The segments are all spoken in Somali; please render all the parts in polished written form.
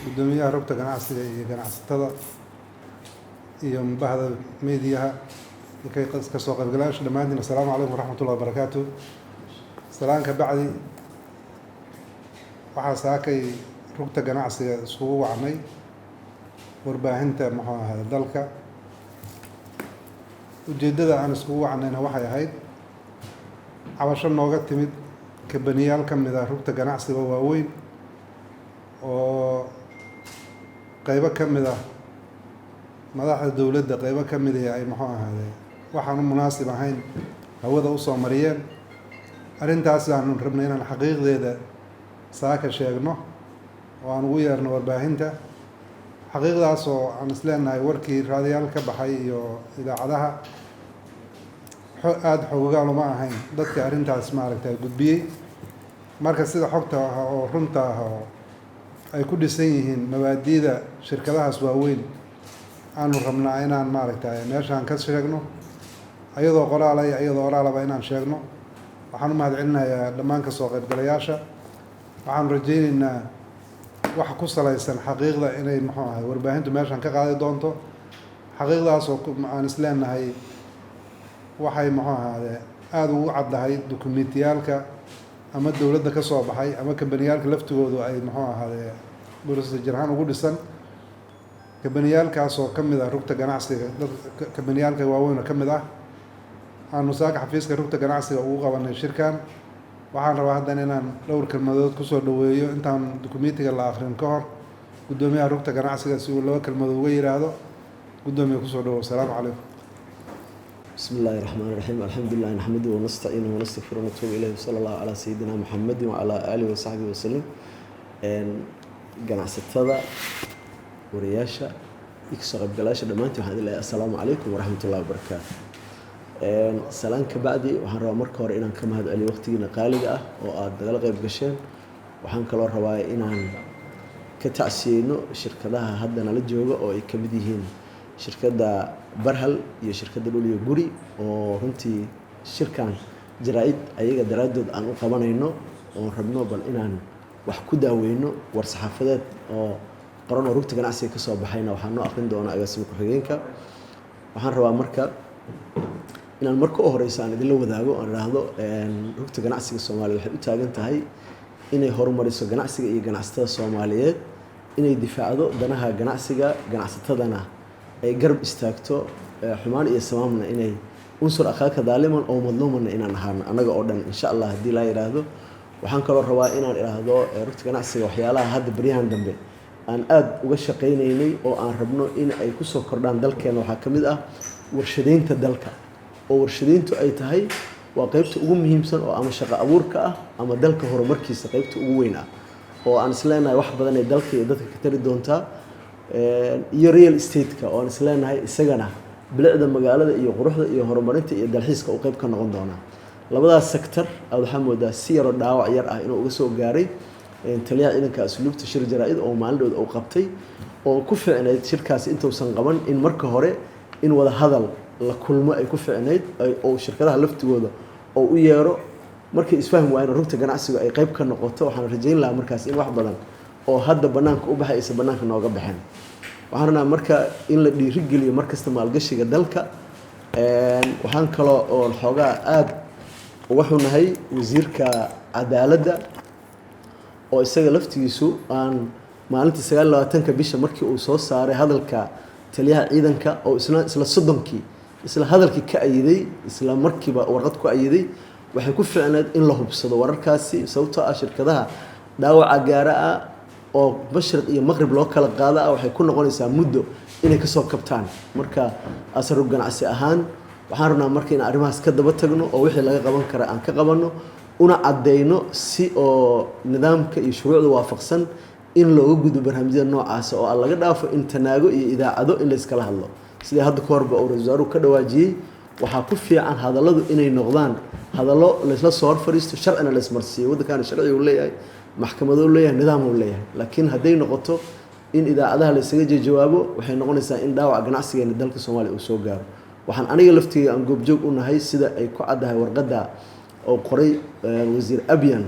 Guddoomiyaha Rugta Ganacsiga iyo ganacsatada iyo bahda meediyaha, kasoo qaybgalayaasha dhammaantiin, assalaamu calaykum waraxmatullahi wabarakaatu. Salaan ka bacdi, waxaa saakay Rugta Ganacsiga iskugu wacnay warbaahinta, muxuu ahaada, dalka. Ujeeddada aan iskugu wacnayna waxay ahayd cabasho nooga timid kabaniyaal ka mid ah Rugta Ganacsiga waaweyn oo qeybo ka mid ah madaxda dowladda, qeybo ka mid ah ay, muxuu ahaade, waxaan u munaasib ahayn hawada usoo mariyeen. Arrintaas aanu rabnay inaan xaqiiqdeeda saaka sheegno oo aan ugu yeerno warbaahinta, xaqiiqdaas oo aan isleenahay warkii raadiyaal ka baxay iyo idaacadaha aada xoogogaal uma ahayn dadka arrintaas maaragtay gudbiyey. Marka sida xogta ah oo runta ah oo ay ku dhisan yihiin mabaadi'da shirkadahaas waaweyn aanu rabnaa inaan maaragtay meeshaan ka sheegno, ayadoo qoraala iyo iyadoo oraalaba inaan sheegno. Waxaan u mahad celinayaa dhammaan kasoo qaybgalayaasha. Waxaanu rajayneynaa wax ku salaysan xaqiiqda inay, muxuu ahay, warbaahintu meeshaan ka qaadi doonto, xaqiiqdaas oo aan isleenahay waxay, muxuu ahaade, aada ugu caddahay dukumentiyaalka ama dowladda ka soo baxay ama kambaniyaalka laftigoodu ay, muxuu ahaade, procedure ahaan ugu dhisan. Kambaniyaalkaas oo ka mid ah Rugta Ganacsiga, dad kambaniyaalka waaweyn oo ka mid ah aanu saaka xafiiska Rugta Ganacsiga ugu qabanay shirkan. Waxaan rabaa haddana inaan dhowr kelmadood kusoo dhaweeyo, intaan dukumentiga la akrin ka hor, guddoomiyaha Rugta Ganacsiga si uu laba kelmadood uga yidhaahdo. Guddoomiye, kusoo dhawow. Asalaamu calaykum. بسم الله الرحمن الرحيم، الحمد لله نحمده ونستعينه ونستغفره ونتوب إليه، وصلى الله على سيدنا محمد وعلى آله وصحبه وسلم. Ganacsatada, wariyaasha iyo kasoo qaybgalayaasha dhammaantiin, waxaan idin leeyahay assalaamu calaykum waraxmat ullahi wabarakaatu. Salaan ka bacdi, waxaan rabaa marka hore inaan ka mahad celiyo waqtigiina qaaliga ah oo aada nagala qayb gasheen. Waxaan kaloo rabaa inaan ka tacsiyeyno shirkadaha hadda nala jooga oo ay ka mid yihiin shirkadda Barhal iyo shirkadda Dhuliyo Guri, oo runtii shirkan jaraa-id ayaga daraaddood aan u qabanayno oon rabno bal inaan wax ku daaweyno. War saxaafadeed oo qoran oo Rugta Ganacsiga ka soo baxayna waxaa noo aqrin doona agaasimo ku-xigeenka. Waxaan rabaa marka inaan marka u horeysa aan idinla wadaago, aan idhaahdo Rugta Ganacsiga Soomaaliya waxay u taagan tahay inay horumariso ganacsiga iyo ganacsatada Soomaaliyeed, inay difaacdo danaha ganacsiga, ganacsatadana ay garab istaagto, xumaan iyo samaamna inay unsur akhaaka daaliman oo madluumanna inaan ahaano annaga oo dhan, insha Allah, haddii laa yidhaahdo. Waxaan kaloo rabaa inaan idhaahdo Rugta Ganacsiga waxyaalaha hadda baryahan dambe aan aada uga shaqaynaynay oo aan rabno in ay kusoo kordhaan dalkeena waxaa ka mid ah warshadeynta dalka, oo warshadeyntu ay tahay waa qeybta ugu muhiimsan oo ama shaqo abuurka ah ama dalka horumarkiisa qeybta ugu weyn ah, oo aan isleenahay wax badan ay dalka iyo dadka ka tari doontaa, iyo real estate-ka oo aan isleenahay isagana bilicda magaalada iyo quruxda iyo horumarinta iyo dalxiiska uu qeyb ka noqon doonaa. Labadaas sector aad waxaa moodaa si yaroo dhaawac yar ah inuu uga soo gaaray taliyaha ciidanka asluubta shir jaraa-id oo maalin dhood uu qabtay, oo ku ficnayd shirkaasi intuusan qaban in marka hore in wada hadal la kulmo ay ku ficnayd, oo shirkadaha laftigooda oo u yeero, markay isfahmi waayeen Rugta Ganacsigu ay qayb ka noqoto. Waxaan rajayn lahaa markaas in wax badan oo hadda banaanka u baxay aysan banaanka nooga baxeen. Waxaan rabnaa marka in la dhiirigeliyo markasta maalgashiga dalka. Waxaan kaloo oon xoogaa aada uga xunahay wasiirka cadaaladda oo isaga laftigiisu aan maalintii 29-ka bisha markii uu soo saaray hadalka taliyaha ciidanka, oo isla 30-kii isla hadalkii ka ayiday, isla markiiba warqad ku ayiday. Waxay ku ficneed in la hubsado wararkaasi, sababtoo ah shirkadaha dhaawaca gaara ah oo mashriq iyo maqrib loo kala qaada ah waxay ku noqonaysaa muddo inay kasoo kabtaan. Marka asarug ganacsi ahaan waxaan rabnaa marka in arrimahaas ka daba tagno oo wixii laga qaban kara aan ka qabanno, una caddeyno si oo nidaamka iyo shuruucda waafaqsan in looga gudbo barnaamijyada noocaasa, oo aan laga dhaafo in tanaago iyo idaacado in layskala hadlo. Sidii hadda ka horba uu ra-isul wasaaruhu ka dhawaajiyey, waxaa ku fiican hadalladu inay noqdaan hadallo laysla soo hor fadhiisto, sharcina laysmarsiiyo. Waddankaana sharci uu leeyahay, maxkamado uu leeyahay, nidaam uu leeyahay. Laakiin hadday noqoto in idaacadaha laysaga jawaabo, waxay noqonaysaa in dhaawaca ganacsigeena dalka Soomaaliya uu soo gaaro. Waxaan aniga laftigeyga aan goobjoog u nahay, sida ay ku caddahay warqadda oo qoray wasiir Abyan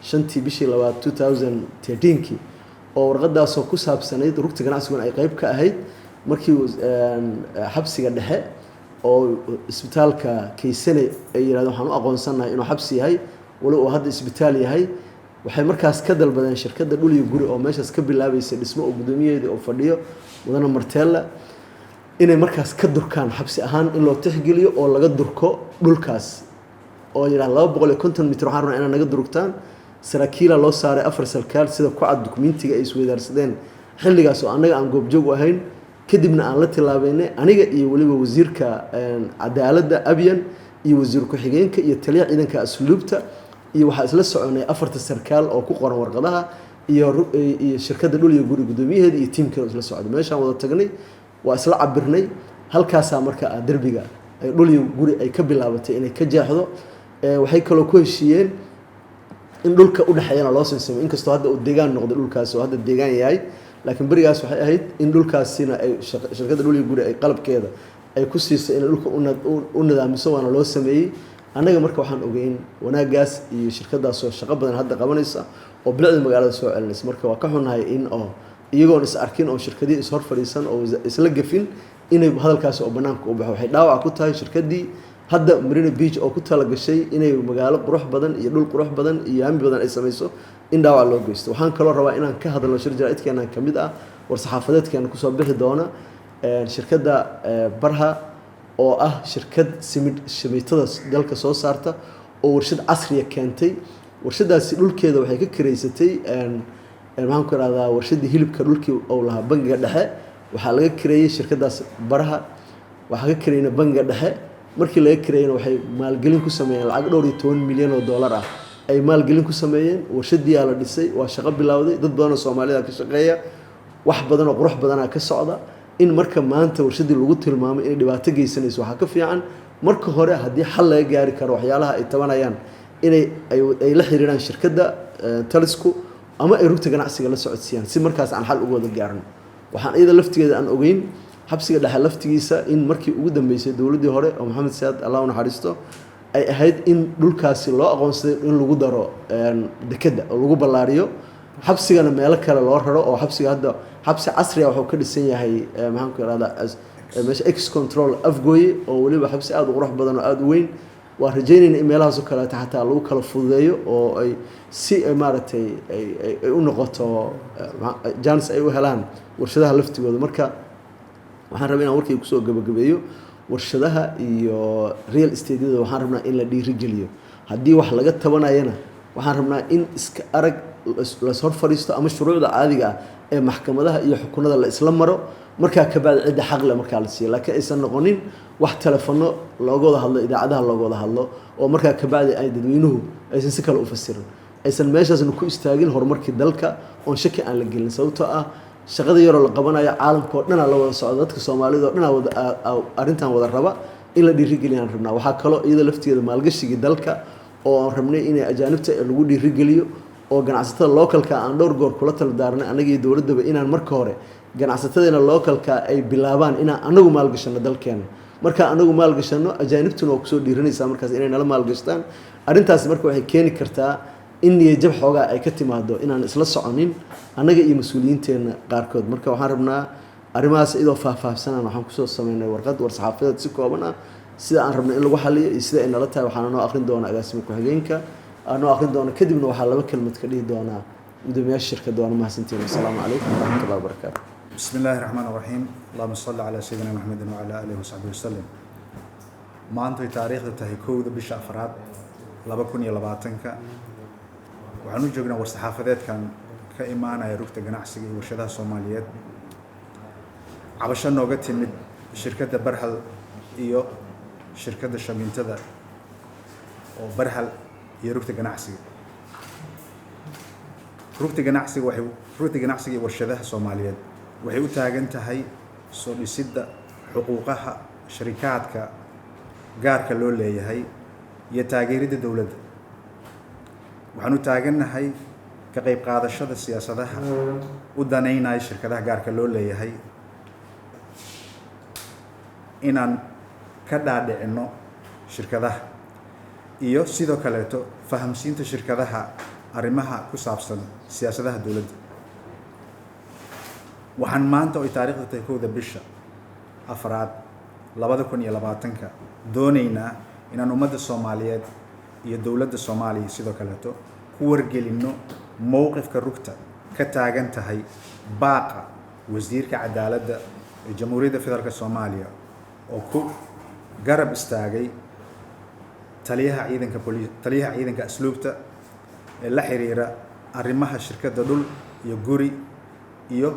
5-tii bishii labaad 2013-kii, oo Oo warqadaasoo ku saabsanayd rugta ganacsiguna ay qeyb ka ahayd markii xabsiga dhexe oo isbitaalka Kaysane ay yidhahdeen waxaan u aqoonsannahay inuu xabsi yahay, walow uu hadda isbitaal yahay. Waxay markaas ka dalbadeen shirkadda Dhul iyo Guri oo meeshaas ka bilaabaysa dhismo oo guddoomiyaheedii oo fadhiyo mudane Marteella inay markaas ka durkaan, xabsi ahaan in loo tixgeliyo oo laga durko dhulkaas, oo yidhaha 250 mitir waxaan rabnaa inaad naga durugtaan. Saraakiila loo saaray, afar sarkaal, sida ku cad dukumentiga ay isweydaarsadeen xilligaas oo annaga aan goobjoog u ahayn. Kadibna aan la tilaabeynay aniga iyo weliba wasiirka cadaaladda Abyan iyo wasiir ku-xigeenka iyo taliya ciidanka asluubta iyo waxaa isla soconay afarta sarkaal oo ku qoran warqadaha iyo shirkadda Dhul iyo Guri guddoomiyaheeda iyo tiimkeeda isla socday. Meeshaan wada tagnay, waa isla cabirnay. Halkaasaa marka derbiga ay Dhul iyo Guri ay ka bilaabatay inay ka jeexdo. Waxay kaloo ku heshiiyeen in dhulka udhexeeyana loo sinsimay, inkastoo hadda uu deegaan noqday dhulkaasi oo hadda deegaan yahay, laakiin berigaas waxay ahayd in dhulkaasina ay shirkadda Dhul iyo Guri ay qalabkeeda ay ku siisay inay dhulka u nidaamiso, waana loo sameeyey. Annaga marka waxaan ogeyn wanaaggaas iyo shirkadaasoo shaqo badan hadda qabanaysa oo bilicda magaalada soo celinaysa. Marka waa ka xunnahay in oo iyagoon is arkin oo shirkadihii is hor fadhiisan oo isla gafin inay hadalkaasi oo banaanka u baxo. Waxay dhaawac ku tahay shirkaddii hadda Marina Beach oo ku talagashay inay magaalo qurux badan iyo dhul qurux badan iyo hami badan ay samayso in dhaawac loo geysto. Waxaan kaloo rabaa inaan ka hadalno shir jaraa'idkeenan ka mid ah war-saxaafadeedkeena kusoo bixi doona shirkadda Barha oo ah shirkad simid shamiitada dalka soo saarta oo warshad casriya keentay. Warshadaasi dhulkeeda waxay ka kireysatay, maxaan ku ihahdaa, warshaddii hilibka dhulkii uu lahaa bangiga dhexe waxaa laga kireeyey shirkadaas Baraha. Waxaa ka kireyna bangiga dhexe. Markii laga kireeyena waxay maalgelin ku sameeyeen lacag dhowr iyo toban milyan oo dollar ah ay maalgelin ku sameeyeen. Warshadiyaa la dhisay, waa shaqo bilowday, dad badan oo Soomaalida ka shaqeeya, wax badan oo qurux badanaa ka socda. In marka maanta warshaddii lagu tilmaamay inay dhibaato geysanayso, waxaa ka fiican marka hore haddii xal laga gaari karo waxyaalaha ay tabanayaan inay ay la xiriiraan shirkadda talisku ama ay rugta ganacsiga la socodsiiyaan si markaas aan xal uga wada gaarno. Waxaan iyada laftigeeda aan ogeyn xabsiga dhexe laftigiisa in markii ugu dambeysay dowladdii hore oo Maxamed Siyaad, Allah u naxariisto, ay ahayd in dhulkaasi loo aqoonsaday in lagu daro dekedda oo lagu ballaariyo, xabsigana meelo kale loo raro, oo xabsiga hadda xabsi casri ah wuxuu ka dhisan yahay, maxaan ku ihahdaa, meesha Ex Control Afgooye, oo weliba xabsi aada u qurux badan oo aada u weyn. Waa rajeynayna in meelahaas oo kaleeto xataa lagu kala fududeeyo oo ay si ay maaragtay ay u noqoto chance ay u helaan warshadaha laftigooda. Marka waxaan rabaa inaan warkayga kusoo gabagabeeyo warshadaha iyo real estate-yada waxaan rabnaa in la dhiirigeliyo. Haddii wax laga tabanayana waxaan rabnaa in iska arag las hor fadhiisto ama shuruucda caadiga ah ee maxkamadaha iyo xukunada la isla maro. Markaa kabacdi cidda xaqle markaa la siiyo, laakiin aysan noqonin wax telefono looga wada hadlo, idaacadaha looga wada hadlo, oo markaa kabacdi ay dadweynuhu aysan si kale u fasirin, aysan meeshaasna ku istaagin horumarkii dalka oon shaki aan la gelin. Sababtoo ah shaqada yaroo la qabanayo caalamka oo dhanaa la wada socda, dadka Soomaalida oo dhanaa wada arrintan wada raba in la dhiirigeliyaan rabnaa. Waxaa kaloo iyada laftigeeda maalgashigii dalka oo aan rabnay inay ajaanibta lagu dhiirigeliyo oo ganacsatada localka aan dhowr goor kula tala daarnay annaga iyo dowladdaba inaan marka hore ganacsatadeena localka ay bilaabaan inaan anagu maalgashano dalkeena. Markaa anagu maalgashano, ajaanibtuna waa kusoo dhiiranaysaa markaas inay nala maalgashtaan. Arrintaasi marka waxay keeni kartaa in niyajab xoogaa ay ka timaado inaan isla soconin annaga iyo mas-uuliyiinteenna qaarkood. Marka waxaan rabnaa arrimahaas iyadoo faahfaahsanaan waxaan kusoo sameynay warqad war-saxaafadeed si kooban ah sida aan rabnay in lagu xaliyo iyo sida ay nala tahay. Waxaana noo aqrin doona agaasimo ku-xigeenka noo aqrin doona, kadibna waxaa laba kelmad ka dhihi doonaa guddoomiyaasha shirkadda. Waana mahadsantihiin. Wasalaamu calaykum waraxmatullahi wabarakaatu. بسم الله الرحمن الرحيم، اللهم صل على سيدنا محمد وعلى آله وصحبه وسلم. Maanta ay taariikhdu tahay 1-da bisha afraad 2020-ka, waxaan u joognaa war-saxaafadeedkan ka imaanaya rugta ganacsiga iyo warshadaha Soomaaliyeed cabasho nooga timid shirkadda Barhal iyo shirkadda shamiintada oo Barhal iyo rugta ganacsiga. Rugta ganacsiga waxay, rugta ganacsiga iyo warshadaha Soomaaliyeed waxay u taagan tahay soo dhisidda xuquuqaha sharikaadka gaarka loo leeyahay iyo taageeridda dowladda. Waxaan u taagannahay ka qayb qaadashada siyaasadaha u daneynaya shirkadaha gaarka loo leeyahay, inaan ka dhaadhicino shirkadaha iyo sidoo kaleeto fahamsiinta shirkadaha arrimaha ku saabsan siyaasadaha dowladda. Waxaan maanta oo ay taariikhdu tahay 1-da bisha afraad 2020-ka doonaynaa inaan ummadda Soomaaliyeed iyo dowladda Soomaaliya sidoo kaleeto ku wargelinno mowqifka rugta ka taagan tahay baaqa wasiirka cadaaladda ee Jamhuuriyadda Federaalka Soomaaliya oo ku garab istaagay taliyaha ciidanka boliis, taliyaha ciidanka asluubta ee la xiriira arrimaha shirkadda dhul iyo guri iyo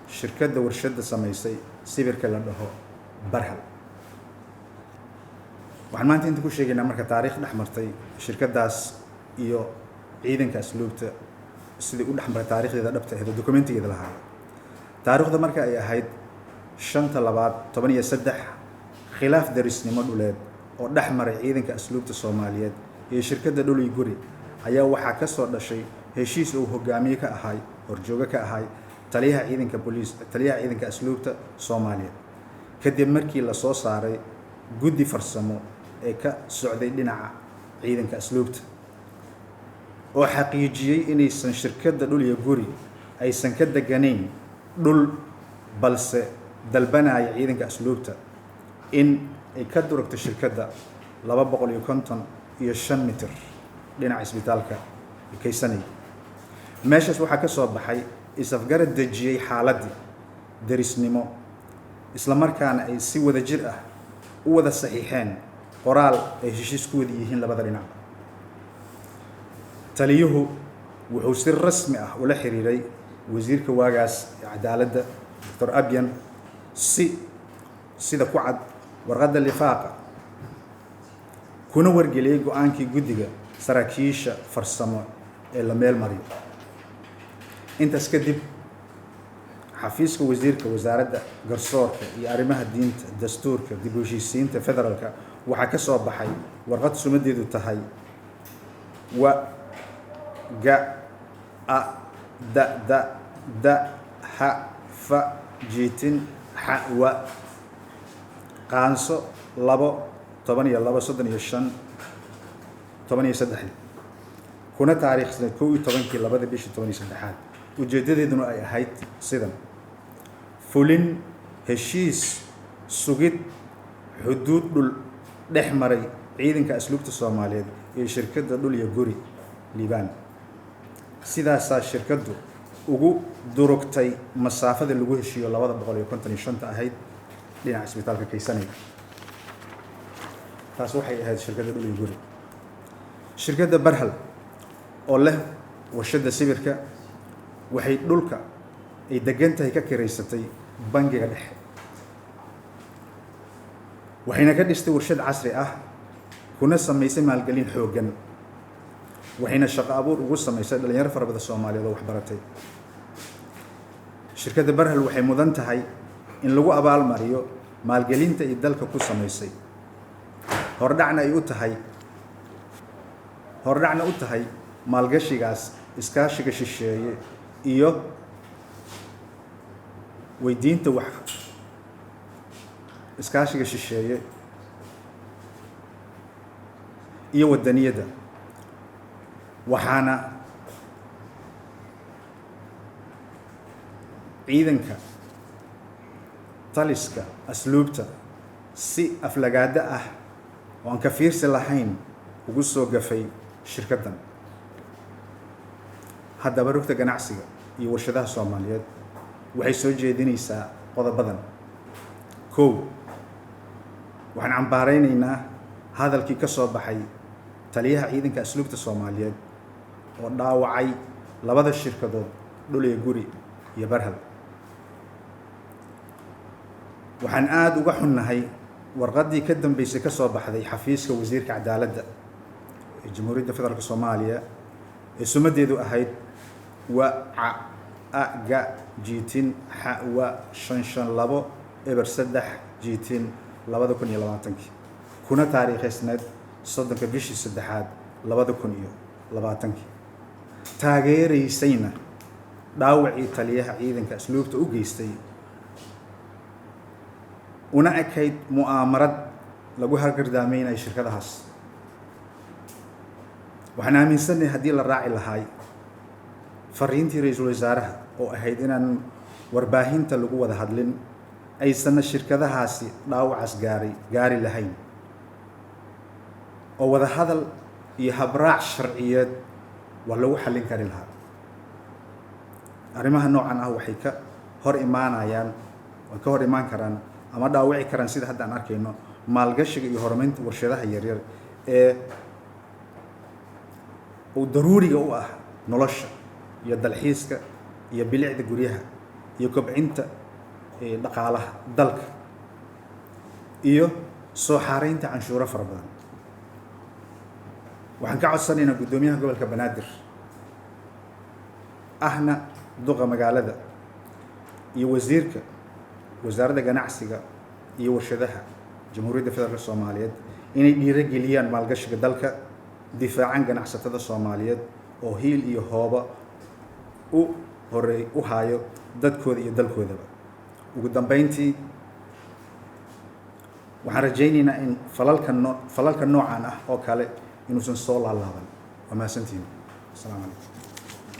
shirkadda warshadda samaysay sibirka la dhaho Barhal. Waxaan maanta inta ku sheegaynaa marka taariikh dhex martay shirkaddaas iyo ciidanka asluubta, sidii u dhex maray taariikhdeeda dhabta ahayd oo dokumentigeeda lahaa. Taariikhda marka ay ahayd 5/2/13, khilaaf darisnimo dhuleed oo dhex maray ciidanka asluubta Soomaaliyeed iyo shirkadda dhul iyo guri ayaa waxaa ka soo dhashay heshiis uu hogaamiye ka ahay, horjooge ka ahay taliyaha ciidanka booliis, taliyaha ciidanka asluubta Soomaaliyeed, kadib markii la soo saaray guddi farsamo ee ka socday dhinaca ciidanka asluubta oo xaqiijiyey inaysan shirkadda dhul iyo guri aysan ka deganayn dhul, balse dalbanaya ciidanka asluubta in ay ka durugto shirkadda 255 mitir dhinaca isbitaalka Kaysanay. Meeshaas waxaa ka soo baxay is-afgarad dejiyey xaaladdii derisnimo, isla markaana ay si wada jir ah u wada saxiixeen qoraal ay heshiis ku wada yihiin labada dhinac. Taliyuhu wuxuu si rasmi ah ula xiriiray wasiirka waagaas ee cadaaladda, Doctor Abyan, si sida ku cad warqadda lifaaqa, kuna wargeliyey go-aankii guddiga saraakiisha farsamo ee la meel mariyo. Intaas kadib, xafiiska wasiirka wasaaradda garsoorka iyo arrimaha diinta, dastuurka, dib u heshiisiinta federaalka waxaa ka soo baxay warqad sumadeedu tahay wa ga a da da da ha fa jiitin xa wa qaanso 2 12 35 13, kuna taariikhsanayd 11-kii labada bishii 13-aad, ujeeddadeeduna ay ahayd sidan: fulin heshiis sugid xuduud dhul dhex maray ciidanka asluubta Soomaaliyeed iyo shirkadda dhul iyo guri Liibaan. Sidaasaa shirkaddu ugu durugtay masaafada lagu heshiiyo 255-ta ahayd dhinaca isbitaalka Kaysanay. Taas waxay ahayd shirkadda dhul iyo guri. Shirkadda Barhal oo leh warshadda sibirka waxay dhulka ay degan tahay ka kiraysatay bangiga dhexe, waxayna ka dhistay warshad casri ah, kuna samaysay maalgelin xooggan, waxayna shaqo abuur ugu samaysay dhalinyaro fara badan Soomaaliyeed oo waxbaratay. Shirkadda Barhal waxay mudan tahay in lagu abaalmariyo maalgelinta ay dalka ku samaysay, hordhacna ay u tahay, hordhacna u tahay maalgashigaas iskaashiga shisheeye iyo weydiinta wax iskaashiga shisheeye iyo wadaniyadda. Waxaana ciidanka taliska asluubta si aflagaado ah oo aan ka fiirsi lahayn ugu soo gafay shirkaddan. Haddaba, rugta ganacsiga iyo warshadaha Soomaaliyeed waxay soo jeedinaysaa qodobadan. 1, waxaan cambaaraynaynaa hadalkii ka soo baxay taliyaha ciidanka asluubta Soomaaliyeed oo dhaawacay labada shirkadood, dhul iyo guri iyo Barhal. Waxaan aada uga xunnahay warqaddii ka dambeysay ka soo baxday xafiiska wasiirka cadaaladda ee Jamhuuriyadda Federaalka Soomaaliya ee sumadeedu ahayd wa ca a ga jiitin xa wa 552 0 3 jiitin 2020-kii, kuna taariikhaysneed 30-ka bishii saddexaad 2020-kii, taageeraysayna dhaawacii taliyaha ciidanka asluubta u geystay, una ekayd mu'aamarad lagu hargardaameynaya shirkadahaas. Waxaan aaminsannahay haddii la raaci lahaay fariintii ra-iisul wasaaraha oo ahayd inaan warbaahinta lagu wada hadlin, aysanna shirkadahaasi dhaawacaas gaari lahayn, oo wada hadal iyo habraac sharciyeed waa lagu xallin kari lahaa. Arrimaha noocan ah waxay ka hor imaanayaan, way ka hor imaan karaan ama dhaawici karaan, sida hadda aan arkayno, maalgashiga iyo horumarinta warshadaha yaryar ee uu daruuriga u ah nolosha iyo dalxiiska iyo bilicda guryaha iyo kobcinta dhaqaalaha dalka iyo soo xaaraynta canshuuro fara badan. Waxaan ka codsanaynaa guddoomiyaha gobolka Banaadir, ahna duqa magaalada, iyo wasiirka wasaaradda ganacsiga iyo warshadaha Jamhuuriyadda Federaalka Soomaaliyeed inay dhiirigeliyaan maalgashiga dalka, difaacan ganacsatada Soomaaliyeed oo hiil iyo hooba u horey u hayo dadkooda iyo dalkoodaba. Ugu dambeyntii, waxaan rajaynaynaa in falalka noocan ah oo kale inuusan soo laalaaban. Waa mahadsantihiin. Asalaamu calaykum.